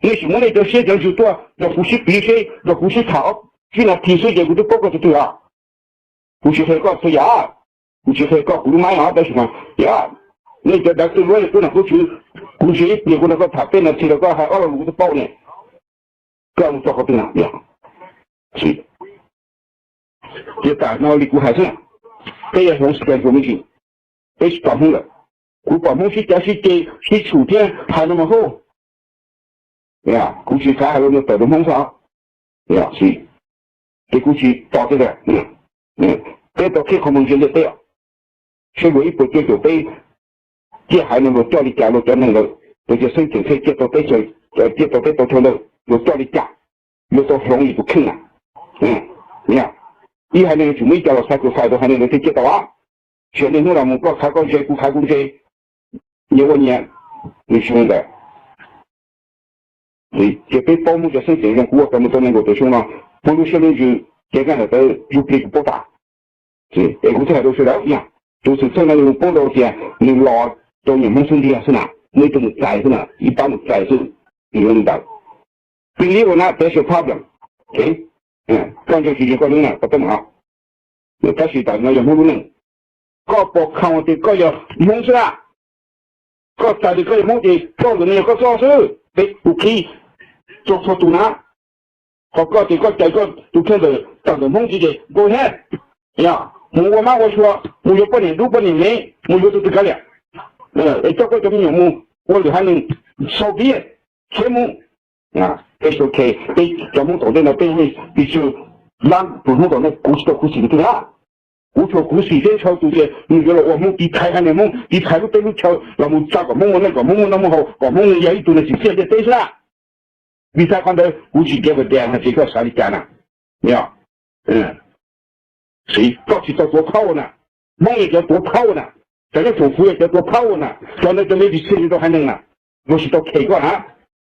nej sim muab nej cov siab cov ntsws tuaj nrog kuv sib piv seb, nrog kuv sib tham ob tsib nas this xwb ces kuv twb paub koj tus twg os. Kuv tsis qhia koj txhua yam, kuv tsis qhia koj kuv lub maib os, tab sis mas yog nej cov dav twj luab yog kuv nrog kuv tswv, kuv ntsia ib pliag kuv nrog koj tham peb nas this los koj hais ob lo lus kuv twb paub ne. Koj mus txog qhov twg na? Ces tam no li kuv hais xwb, peb yog hloov special mission, peb tsis pom Hmoob lawm. Kuv pom Hmoob sib cav sib ceg sib tshum thiab hais no mas hu, kuv tsis xav hais los tawm rau Hmoob xwb. Ces kuv tsis tos thiab. Peb tau qhib qhov muag ntsia ntiaj teb, seb luag ib puas cuaj caum peb ciaj haiv no luag coj li cas, luag cov neeg lawm, luag cov xeeb ceem thiaj ciaj tau peb, ciaj tau peb tau chaw ntawd, luag coj li cas, luag tau hloov yus tus kheej na. Ib haiv neeg yuav tsum muaj ib co los sacrifice rau haiv neeg lawv thiaj ciaj tau. Tsis yog niaj hnub los mus koj khav koj ntse kuv khav kuv ntse, nyias ua nyias, nws tsis zoo ntawd. Ces peb paub Hmoob cov xeeb ceem zoo, kuv ua tau mus tau nees nkaum tawm xyoo no, muaj lub siab lub ntsws, ces kaj ntawm tawv zug plig kuv paub tas. Es kuv thiaj hais rau sawv daws, tus xwm txheej no nws poob rau tias nws los rau niam Hmoob xub ntiag xwb na, muaj ib tug mus txais xwb na, ib pab mus txais xwb, nws zoo li ntawd. Believe or not, that's your problem. Koj ntseeg tsis ntseeg koj lub na, koj teb mam. Tab sis tam no yog Hmoob lub neej, koj pom khau tias koj yog Hmoob xwb a, koj txais tias koj yog Hmoob ces koj ntawm no yog koj txoj xwb, peb tus qhib rau txhua tus na. Qhov koj tias koj cais koj tus kheej ntawm tawm ntawm Hmoob txiv ces go ahead, mus ua mab ua suav, mus yuav poj niam dub poj niam me, mus yuav tus twg kav liam, es coj koj cov me nyuam mus ua lwm haiv neeg, so be it, khiav mus. Peb ok, peb cov Hmoob tom ntej no peb yeej piv txwv lab tus Hmoob tom ntej, kuv tsis tau khuv xim tus twg na. Kuv tsuas khuv xim thiab ntshaw tus tias nws yuav los ua Hmoob, tiv thaiv haiv neeg Hmoob, tiv thaiv lub teb lub chaw los mus tsa kom Hmoob muaj noj, kom Hmoob muaj noj muaj haus, kom Hmoob yog ib tug neeg tsim txiaj ntiaj teb xwb na. Vim txhais qhov ntawd kuv tsis give a damn hais tias koj xav li cas na. Koj tsis tau tuav phau na. Hmoob yog cov tuav phau na. Cov nyob tsoom fwv yog cov tuav phau na. Cov ntawd cov me vis xij rau haiv neeg na, luag tsis tau khem koj na.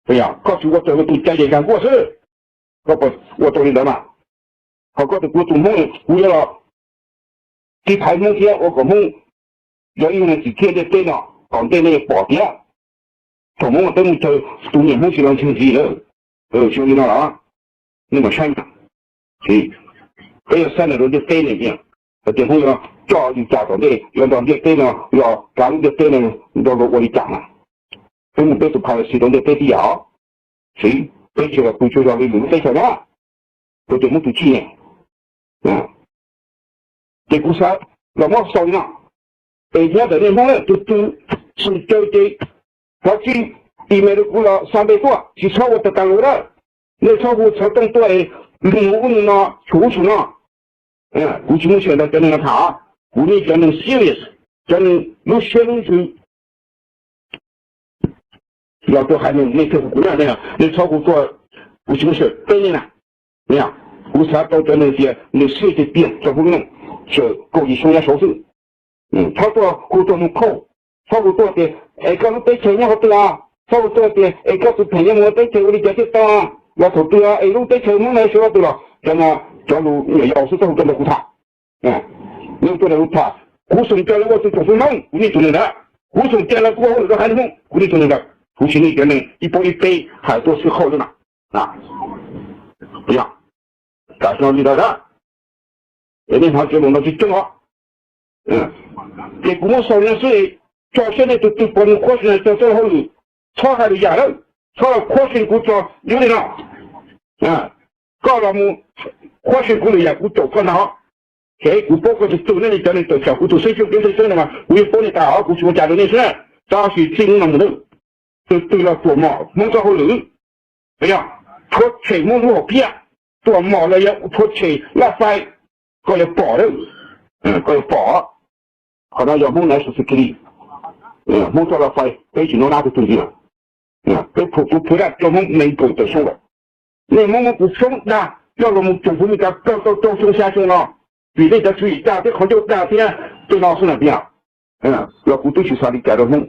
Koj tsuas ua raws li tus cai ces nkag nkuaj xwb. Koj puas ua tau li ntawd mas? Ho koj tus, kuv tus Hmoob, kuv yuav los tiv thaiv Hmoob thiab ua kom Hmoob yog ib tug neeg tsim txiaj ntiaj teb no, tom ntej nej yuav pom tias thaum Hmoob mus teb mus chaw, tus niam Hmoob tsis los ntseeg ntxiv lawm. Zoo li no los nej mam saib na. Peb yuav saib na rau ntiaj teb ne, hais tias Hmoob yuav coj yus cas tom ntej, yuav nrog ntiaj teb no los kav lub ntiaj teb no nrog luag ua li cas na. Peb mus peb tus policy rau ntiaj teb tib yam os. Peb tsis los pw tsaug zog li lwm lub teb chaws na, rau tias Hmoob tus txij ne. Ces kuv xav los muab xaus li no, es nyob ntawm nej Hmoob na, tus tus tsis caw ces thov txib email rau kuv los xa npe tuaj, tsis txhob ua tag tas lus na. Nej txhob hu xov tooj tuaj es nug ub nug no, tshum ub tshum no. Kuv tsis muaj sij hawm nrog cov neeg no tham, kuv nyiam cov neeg serious, cov neeg lub siab lub ntsws los rau haiv neeg. Nej thiaj hu kuv na, nej txhob hu tuaj, kuv tsis muaj sij hawm teb nej na. Kuv xav tau cov neeg tias nws serious tiag tiag rau Hmoob lub neej, txawm kaum yim xyoo nyob saud xwb. Txhob tuaj hu tuaj mus qhauj, txhob hu tuaj tias es koj lub teb chaws nyob qhov twg os, txhob hu tuaj tias es koj tus phem nyob mus ua teb chaws ua li cas thiaj tau, los thaum twg es lub teb chaws Hmoob no sawv qhov twg los, cov no cov lus nyuam yaus xwb, txhob hu tuaj nrog kuv tham. Nej tuaj nrog kuv tham, kuv xum cai los ua tus tsoom fwv Hmoob, kuv nyiam tus neeg ntawd. Kuv xum cai los ua hauj lwm rau haiv neeg Hmoob, kuv nyiam tus neeg ntawd. Kuv tsis nyiam cov neeg ib pob ib peb hais tuaj xwb qhauj xwb na. Tam sim no li ntawd na, es nej hnov cov lus no tsis coob os. Ces kuv muab xaus li no xwb, tso siab nej tus twg puas mus qhuab xim txog txoj hauj lwm, txhob hais lwm yam lawm, txhob los qhuab xim kuv tso dub li no. Koj los mus qhuab xim kuv lwm yam kuv caum koj ntag. Ces kuv paub koj tus twg, nej li cov neeg tawm tsam kuv tus xeeb xyuam kev ntxhee xeeb no mas kuv yeej paub nej tas os, kuv tsis ua cas rau nej xwb. Tab sis txij hnub no mus lawm, tus twg los tuam mom Hmoob txoj hauj lwm, yog project Hmoob lub hom phiaj, tuam mom los yog project laj fais, koj yuav pom, koj yuav pom. Qhov no yog Hmoob national security, Hmoob txoj laj fais, peb tsis nov nab tus twg ntxiv lawm. Peb phu kuv phu daj rau Hmoob nees nkaum tawm xyoo lawm. Nej Hmoob muab kuv foob dag coj los mus tsoom fwv Meskas plaws tau rau xyoo xya xyoo no, vim nej cov tswv yim dag thiab qhov ncauj dag thiab tej no xwb na tiag. Los kuv twb tsis xav li cas rau Hmoob.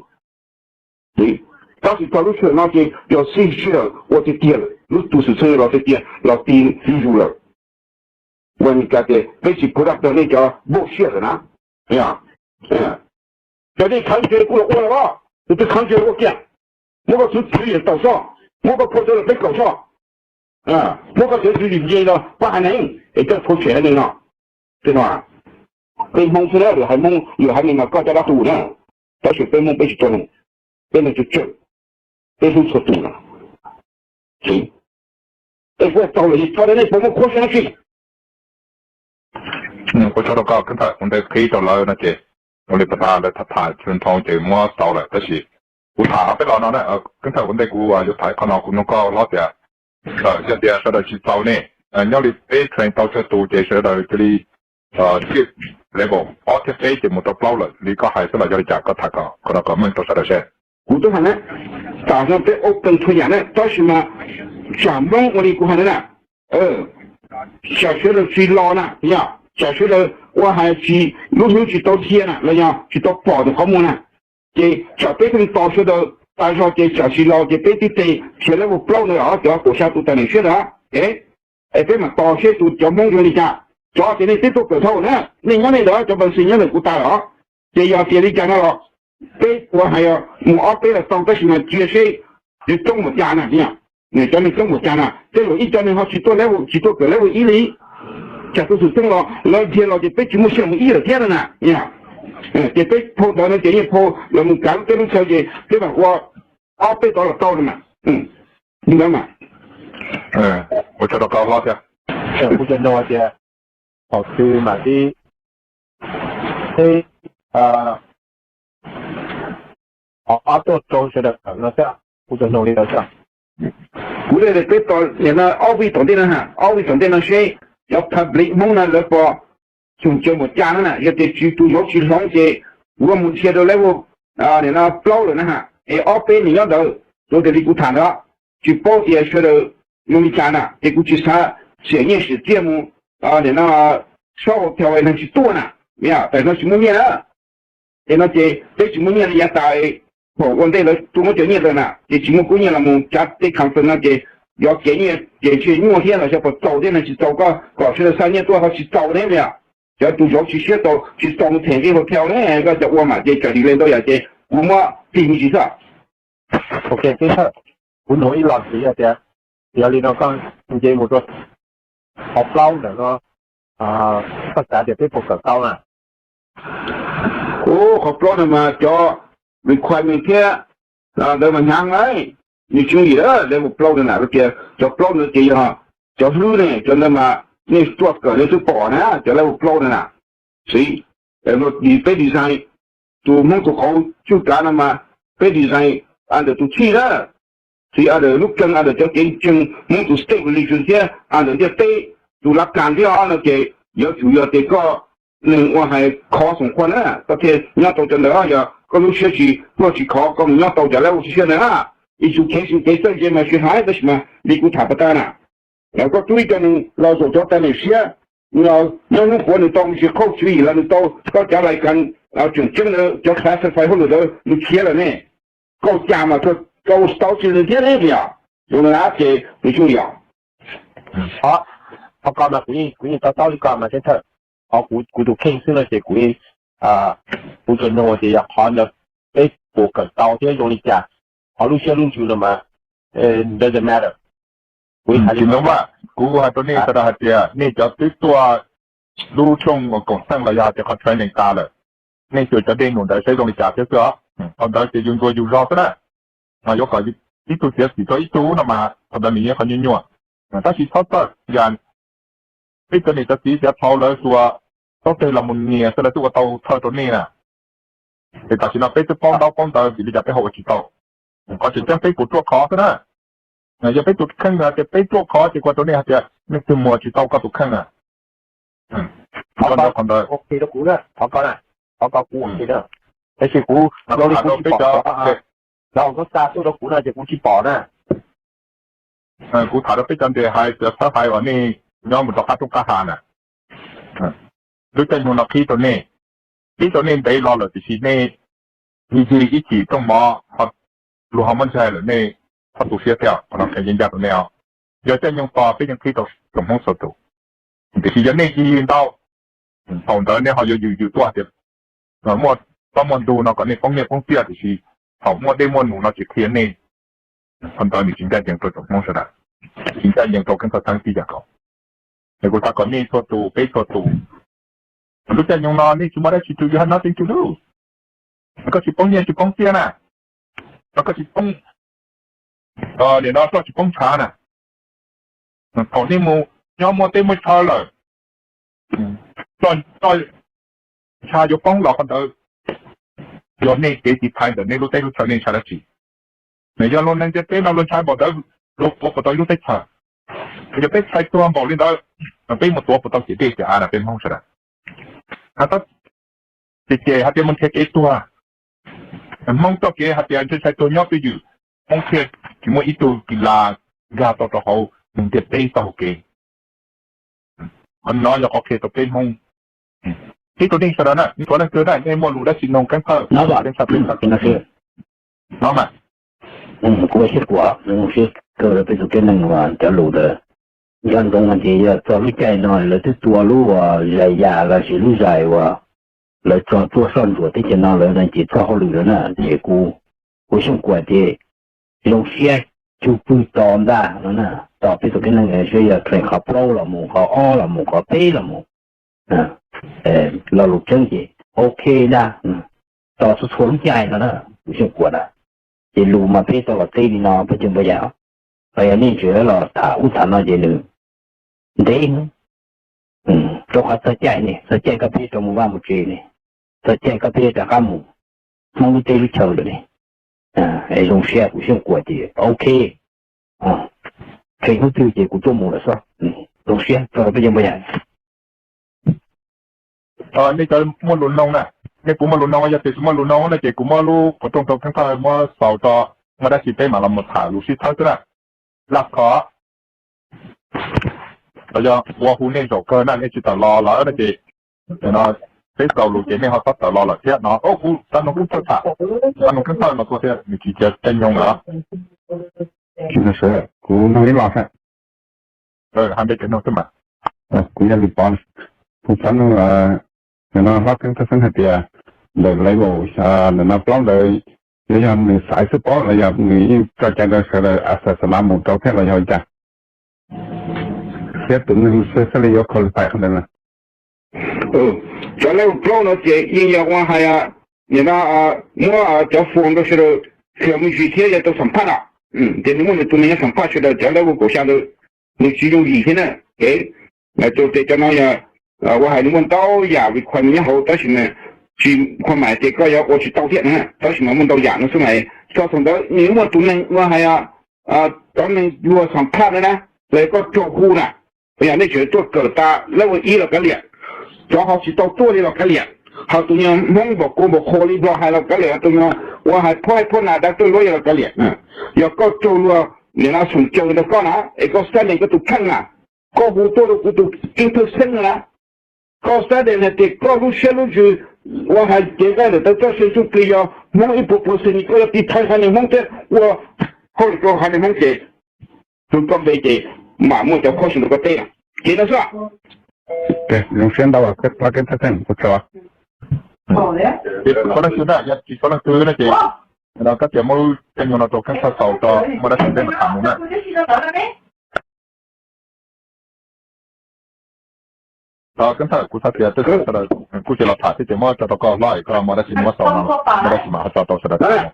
Tab sis txog lub sij hawm no ces yog xij sij hawm ua tiag tiag lawm, lub tus xwm txheej los tiag tiag los ti zuj zus lawm. Ua li cas tias peb tsis phu daj rau nej cov bullshit lawm na. Cov nej khav ntse kuj los ua los, tus twg khav ntse los ua kiag. Muab koj txwv txwv yam taus soj, muab koj phua txwv los peb kaum soj, muab koj cov tswv yim nce los pab haiv neeg es coj phua tshem haiv neeg no. Tej no peb Hmoob xwb na, lwm haiv Hmoob lwm haiv neeg mas koj coj dab tu na. Tab sis peb Hmoob peb tsis tau, peb neeg tsawg tsawg, peb hlub txhua tus na. Es kuv tau lawm, tso rau nej puas muaj qhuab xeeb tsi. Kuv tso rau koj keeb thawm kuv nte qhib rau lawv no ces ua li pas tas lawv tham tham tsis ntau ces muab xaus lawm, tab sis kuv tham peb los no na, keeb thawm kuv nte kuv yuav tham qhov no kuv nug koj hlob tias, txawm yog tias sawv daws tsis txaus ne, nyob li peb train tau tsawg tus ces sawv daws cia li level ob thiab peb ces mus rau plaub lawm li koj hais xwb los yog li cas? Koj tham qhov no kom meej rau sawv daws seb. Kuv twb hais na, tam no peb open txhua yam na, tab sis mas tsam Hmoob ua li kuv hais na, tsam sawv daws tsis los na, yog tsam sawv daws ua hais tsis lub hnub tsis tau dhia na los yog tsis tau pom tus qhov muag na, ces tsam peb pheej tos sawv daws tas zog ces tsam tsis los ces peb tib tes khiav level plaub ntawd os, cov kaum xya tus tais neeg siab ntawd, es peb mam tos seb tus cov Hmoob zoo li cas. Cov tias nej twb tuaj kawm dhau na, nej nyob nej ntawd, cov npas xis nyob ntawm kuv tas lawm os. Ces yog tias li cas no los peb ua hais mus ob peb los tau, tab sis mas cia seb coob npaum cas na, cov neeg coob npaum cas na, tej zaum ib co neeg ho tsis tuaj level, tsis tuaj kawm level ib li. Tsam tus xwm txheej los lawv dhia los ces peb tsis muaj siab mus ib lawm thiab no na. Ces peb phau ntawd no ces yeej phau los mus kav lub teb lub chaw ces peb mam ua ob peb tod los tau no mas. Li ntawd mas. Ua tsaug rau koj hlob thiab. Kuv cov nug tias thaum twg mam li, peb, ob tuaj rau sawv daws no xwb, kuv cov nug li ntawd xwb. Kuv li peb tos nim no ob vij tom ntej no, ob vij tom ntej no seb cov public Hmoob no lawv puas xyum caw npaum cas no na, yog tias tsis, tus zauv tsis hloov ces kuv mus dhia rau level nim no plaub lawm na, es ob peb nws nyob ntawd, kuv tias li kuv tham ntawd, tsis paub tias sawv daws zoo li cas na, ces kuv tsis xav xiam nyiaj xiam txiaj mus nim no sab hotel neeg tsis tuaj na, tam no tsis muaj nyiaj na. Es no ces peb tsis muaj nyiaj li yav tas, thaum ua ntej lawv tuaj muab cov nyiaj ntawd na, ces tsis muaj kub nyiaj los mus cav tej conference no ces yog kev nyiaj ces ntshe nyuaj thiab los xyov puas txaus thiab, neeg tsis txaus, koj kom sawv daws xa nyiaj tuaj ho tsis txaus thiab li. Cov tus zauv tsis siab txaus, tsis txaus mus them nqi hotel ne, koj cov ua mas ces raws li ntau yam ces kuv muab tig me ntsis xwb. Ok, kuv nug ib los ntxiv tias, yog li no koj nce mus rau qhov plaub ntawm no, koj xav tias peb puas kawm tau na? Qhov plaub no mas cov requirement thiab ntawd mas hnyav lawm, nws tsis yooj yim lawm. Level plaub ntawd na, tias cov plaub ntawd ces yog cov hlwb ne, cov ntawd mas nej tuaj kawm nej twb pom na, cov level plaub ntawd na. Xiv, peb design, tus Hmoob tus qauv tswj kav no mas peb design ntawm tus txhij na, txiv ntawm lub keeg, ntawm cov kev ntseeg Hmoob tus state religion thiab ntawm ntiaj teb tus lav kas thiab no ces yuav tsum yog tias koj neeg ua hais khov xoom qhua na, koj thiaj nyob tau cov ntawd. Yog koj lub siab tsis ruaj tsis khov, koj mus nyob tau cov level tsis siab ntawd na. Ib txhia kev txawj ntse mas tsis hais, tab sis mas li kuv tham pas tas na, koj tub ib co neeg los zaum cov tais neeg siab, nyob hnub puav nws tau mus tsis qhauj tswv yim los nws tau koj cov lais kas tseem ceeb ntawd, cov classified hauj lwm ntawd nws khiav lawm ne. Koj cas mas koj ua tsis tau tsis li thiab ne, yog zoo na ces nws tsuj yom. Qhov ko mas kuv yeej to taub li ko mas seb thawj, qhov kuv tus kheej xwb no ces kuv, kuv tsuas nug tias yog qhov ntawd peb puas kawm tau thiab zoo li cas, qhov lub siab lub ntsws no mas doesn't matter. Kuv hais rau nej sawv daws hais tias nej cov twb tuaj lub rooj uas koom txheej los yog hais tias qhov training tas lawm, nej xyuas cov dej num ntawd saib zoo li cas thiab xwb os. Qhov ntawd ces yus ntxuav yus zog xwb na. Yuav kom ib tug txiav txim rau ib tug no mas qhov ntawd nws yog qhov nyuaj nyuaj. Tab sis txhob txawj yam peb cov niam cov txiv cov thaud lawv tsuas txhob teg los mus nias xwb lawv twb ua tau thawj rau nej na. Es tam sim no peb twb paub ntaub paub ntawv vim li cas peb ho ua tsis tau? Qhov tseem ceeb peb puas ruaj khov xwb na. Yog peb tus kheej hais tias peb ruaj khov ces kuv hais rau nej hais tias nej twg muag tsis tau koj tus kheej na. Qhov ntawd, qhov ntawd, qhov ko kuv, tab sis kuv, kuv xa tuaj rau kuv no ces kuv tsis pom na. Kuv tham rau peb cov nres hais tias txhawb hais uas nej nyob mus rau qab roob qab hav na, lub caij nyoog no qhib rau nej, qhib rau nej ntev los lawm tiam sis nej yig ib chim rooj mov ho luag ho muab ntshai lawm, nej txhob tu siab thiab, qhov no qhia ncaj ncaj rau nej os. Yog caij nyoog tos peb yeej qhib rau tsoom Hmoob txhua tus, tiam sis yog nej yig ntau, thaum ntawd nej ho yuav yws yws tuaj tias muaj tsob muaj ntug no kom nej poob nyiaj poob txiaj, tiam sis thaum muaj dej muaj num no tsis qhia nej. Qhov ntawd nws tsis ncaj ncees rau tsoom Hmoob sawv daws, tsis ncaj ncees rau keeb thawj teeb tib yam nkaus. Es kuv xav kom nej txhua tus, peb txhua tus, lub caij nyoog no nej tsis muaj dab tsi tu yuav hab no teej tug lub, koj tsis poob nyiaj tsis poob txiaj na, koj tsis poob, nim no roj tsis poob ntshav na. Thaum nej mus nyob muaj teb muaj chaw lawm, roj ntshav yuav poob los qhov ntawd yog nej kev tiv thaiv ntawm nej lub teb lub chaw, nej ntshai dab tsi? Nws yog luag neeg ntiaj teb no luag ntshai npaum ntawd luag puas puas tau ib lub teb chaws? Yog peb txhais tuag npaum li ntawd, peb mus tuav puas tau ces dej tias av na peb Hmoob sawv daws. Ces ces hais tias mus nrhiav kev tuag, Hmoob txoj kev hais tias ntshe txhais tuag nyob twj ywm, Hmoob thiaj tsis muaj ib tug kis las nkag tau rau hauv ntiaj teb txoj hau kev. Qhov no yog qhov qhia rau peb Hmoob. Peb tus neeg sawv daws na, nej txhua leej twg na, nej muaj lus dab tsi nug Keeb Thawj, Keeb Thawj peb txhua tus no mas. Kuv ua siab kuas, siab kawg rau peb tus kheej neeg uas cov lus ntawd nco ntsoov hais tias yog txog lub caij no lawv twb tua lub uas zais yam los sis lub zais uas lawv tso tuaj soj ntsuam teb chaws no lawm no ces txog hauj lwm lawm na ces kuv, kuv xyooj kuas ces zoo siab cug pwg tos ntag no na, tos peb tus kheej neeg saib yog theem qhov plaub los mus, qhov ob los mus, qhov peb los mus, lo lus tseeb ces ok ntag, tos txhua txhua lub caij no na, kuv xyooj kuas na. Ces lus mas peb tau los teb li no peb cov npawg yam, los yog nej tseem los tham ub tham no ces nws ntev, rau qhov txog caij ne, txog caij koj peb rov mus vaj mus tsev ne, txog caij koj peb rov qab mus Hmoob lub teb lub chaw lawm ne. Zoo siab kuv xyooj kuas ces ok, txhua hnub twg ces kuv tuaj mus lawm xwb. Zoo siab txog peb cov npawg yam. Nej cov muaj lus nug na, nej puas muaj lus nug, yog tias tsis muaj lus nug no ces kuv muab lub qhov rooj rau Keeb Thawj muab xaus tso, muaj dab tsi peb mam los mus tham lus sib thawb xwb na. Laj khov los yog ua hu nej zaum kawg na, nej tsis tawm los lawm no ces no peb xaus lus ces nej ho txhob tawm los lawm thiab no. Kuv xav nug Keeb Thawj tham, xav nug Keeb Thawj no tuaj thiab nws tsis cia caij nyoog lawm. Kuv nug ib los, hais npe cov nug xwb mas. Kuv yog Lis Pov, kuv xav nug nim no hlob Keeb Thawj xeeb hais tias ntawm level ntawm no plaub ntawd yuav yog nws xaiv xwb pab los yog nws yeej tso cai rau sawv daws access mus rau thiab los yog li cas? Thiab tus neeg xwb xwb li yuav qualify qhov ntawd na. Cov level plaub no ces yeej yog ua hais, nim no muab cov form rau sawv daws fill me ntsis thiab yog tau xam phaj no. Ces nws muaj nws tus neeg nyob xam phaj sawv daws cov level kaum xya ntawd, nws tsis yooj yim thiab na. Ces cov no yog ua hais nws muaj ntau yam requirement nyob hauv tab sis mas tsis, khuam mas ces koj yuav ua tsis tau thiab na, tab sis mas muaj ntau yam no xwb mas. Txog thaum ntawd nws muaj tus neeg ua hais cov neeg luag xam phaj na na, los koj raug hu na. Yog nej tseem tuaj kawm tas level ib los kav liam, cov ho tsis tau tuaj li los kav liam, ho tus nyuag Hmoob npaum kua npaum qhua li Nplog hais los kav liam, tus nyuag ua hais phob hais phob nas dab tuaj luab yog los kav liam. Yog koj raug luag nim no xoom caw rau koj na, es koj xab dees koj tus kheej na, koj hu tuaj rau kuv tus Keeb Thawj xeeb na, koj xab dees hais tias koj lub siab lub ntsws ua hais cev nqaij ntawm tawv txoj sia txuj plig yog Hmoob ib puas percent, koj yuav tiv thaiv haiv neeg Hmoob thiab ua hauj lwm rau haiv neeg Hmoob ces tus koj npe ces mam muaj cov khob sum rau koj teb no. Ces no xwb. Zoo siab ntau, Keeb Thawj xeeb, ua tsaug. Ces tsis txhob leej twg na, yog tsis txhob leej twg no ces koj tias muab caij nyoog no rau Keeb Thawj xaus tso, muaj dab tsi peb mam tham mus na. Keeb Thawj, kuv xav tias tej zaum sawv daws kuj tsis los tham thiab ces muab tso rau koj hlob es koj muaj dab tsi muab xaus no, muaj dab tsi mam ho tso rau sawv daws tham.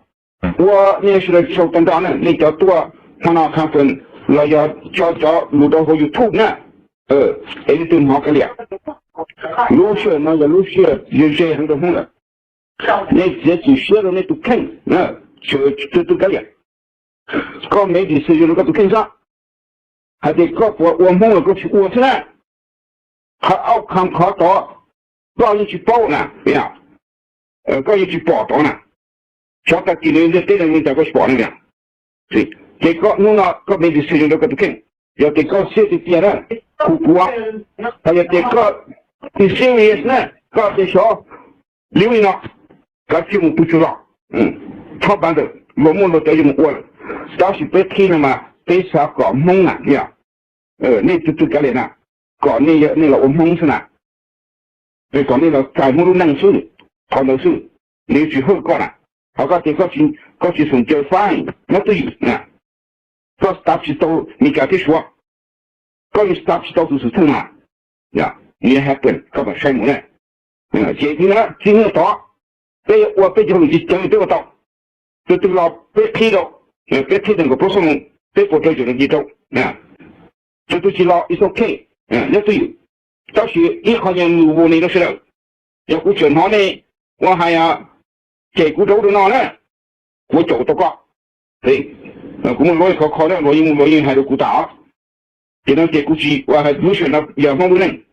Ua nej sawv daws sau tag nrho na, nej cov tuaj hmo no conference los yog tso cov lus rau hauv YouTube na, es leej twg hnov kav liam. Lub sij hawm no yog lub sij hawm ze ze heev rau Hmoob lawm. Nej txiav txim siab rau nej tus kheej, txhua tus kav liam. Koj make decision rau koj tus kheej xwb, hais tias koj puas ua Hmoob los koj tsis ua xwb na. Qhov outcome qhov tod koj yeej tsis paub na, koj yeej tsis pom tod na. Xyov tag kis nws ntiaj teb no zoo li cas koj tsis pom na. Ces koj hnub no koj make decision rau koj tus kheej. Yog tias koj serious tiag tiag na, kuv kuv, ho yog tias koj tsis serious na, koj tias xyov li ub li no, kav tsij mus pw tsuj zog, txhob pab ntawm luag muaj luag cov yuav mus ua lawm. Tab sis peb qhib no mas peb xav kom Hmoob na, nej tus twg kav liam na, kom nej los ua Hmoob xwb na, kom nej los txais Hmoob lub neej xwb, qhov ntawd xwb. Nws tsis hawj koj na, ho koj tias koj tsis xoom caw fine nyob twj ywm na, koj stop tsis tau Meskas thiab Suav, koj yeej stop tsis tau tus xwm txheej na. Nws happen koj mam saib mus na. Ces txij hnub tod peb yuav ua peb cov hauj lwm tsis ceev li peb ua tau. Tus twg los peb qhib rau, peb qhib tau nkaus plaub xab moos, peb puas raug yuam rau ci rau. Tus twg tsis los it's okay, nyob twj ywm. Tab sis ib qho yog nws warning rau sawv daws, yog kuv tseem hnov nej ua hais cem kuv rau ub rau no na, kuv caum tau koj. Kuv muaj luag khov kho na, luag yeej muaj luag yeej hais rau kuv tas os. Ces no ces kuv tsis ua hais lub sij hawm no yog Hmoob lub neej,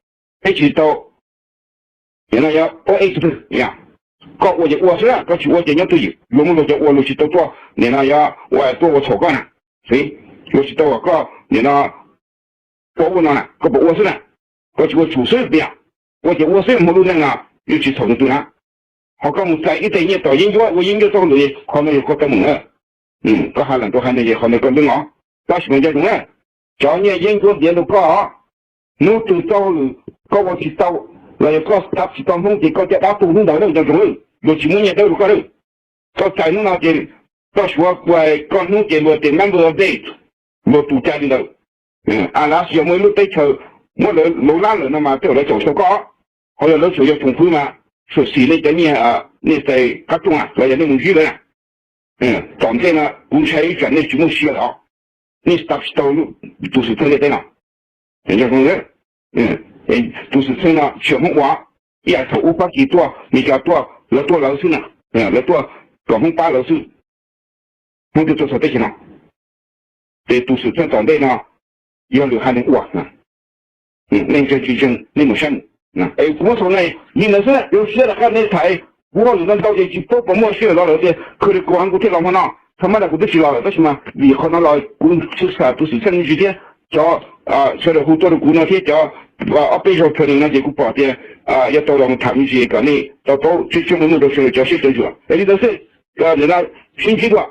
peb tsis tau, ces no yog ua ej tug twg, koj ua ces ua xwb na, koj tsis ua ces nyob twj ywm. Luag muaj luag cov ua, luag tsis tau tuaj nim no yog ua tuaj ua txhaum koj na, luag tsis tau kom koj nim no ua ua no na, koj puas ua xwb na? Koj tsis ua txhaum xwb tiag, ua ces ua xwb, Hmoob lub neej no yeej tsis txhaum tus twg na. Ho koj mus txais ib teg nyiaj tom yeeb ncuab ua yeeb ncuab txoj hauj lwm, qhov no yog koj teeb meem na. Koj hais lawm rau hais ntawd ces qhov ntawd koj ntxeev os. Tab sis mas nco ntsoov na, cov nyiaj yeeb ncuab ntiav rau koj, hnub twg txoj hauj lwm koj ua tsis tau los yog koj txhab tsis tau Hmoob ces koj caj dab tu hnub ntawd na, nco ntsoov, luag tsis muab nyiaj dawb rau koj na. Koj txais hnub no ces koj suav ua koj hnub ces luag tias member of date, luag tus cai li ntawd. As lav yog muaj ib lub teb chaws muab lawv lauj lab lawm no mas tej zaum lawv txhaum tau koj, ho yog lawv txhaum yog tsoom fwv mas txhua xim nej cov nyiaj, nej txais qab rooj los yog nej mus zib lawv na. Tom ntej no kuv ntshai ib tsam nej tsis muaj sia lawm, nej txhab tsis tau tus xwm txheej ntiaj teb no. Tus xwm txheej no tsis yog Hmoob ua, ib yam thaum ub Fab Kis tuaj, Mes Kas tuaj, lawv tuaj lawv xwb na, lawv tuaj kom Hmoob pab lawv xwb, Hmoob thiaj tuaj txog teb chaws no. Ces tus xwm txheej tom ntej no yog lwm haiv neeg ua, nej ntseeg tsis ntseeg nej mus saib. Es kuv muab txog ne, li ntawd xwb, zoo siab rov qab nej tham, kuv hauj lwm ntau ntau ces tsis paub puas muaj sij hawm los lawm tias, khw li kuv kuv thiaj los hmo no, thaum mab lam kuv twb tsis los lawm tab sis mas vim qhov no los kuv tsis xam tus xwm txheej ntsis thiab cov sawv daws hu tuaj rau kuv no thiab cov ob peb zaug training no ces kuv pom tias yuav tau los mus tham me ntsis kom nej tau paub tseeb tseeb muaj muaj rau sawv daws cov siab cov ntsws. Es li ntawd xwb, nim no sib ntsib dua.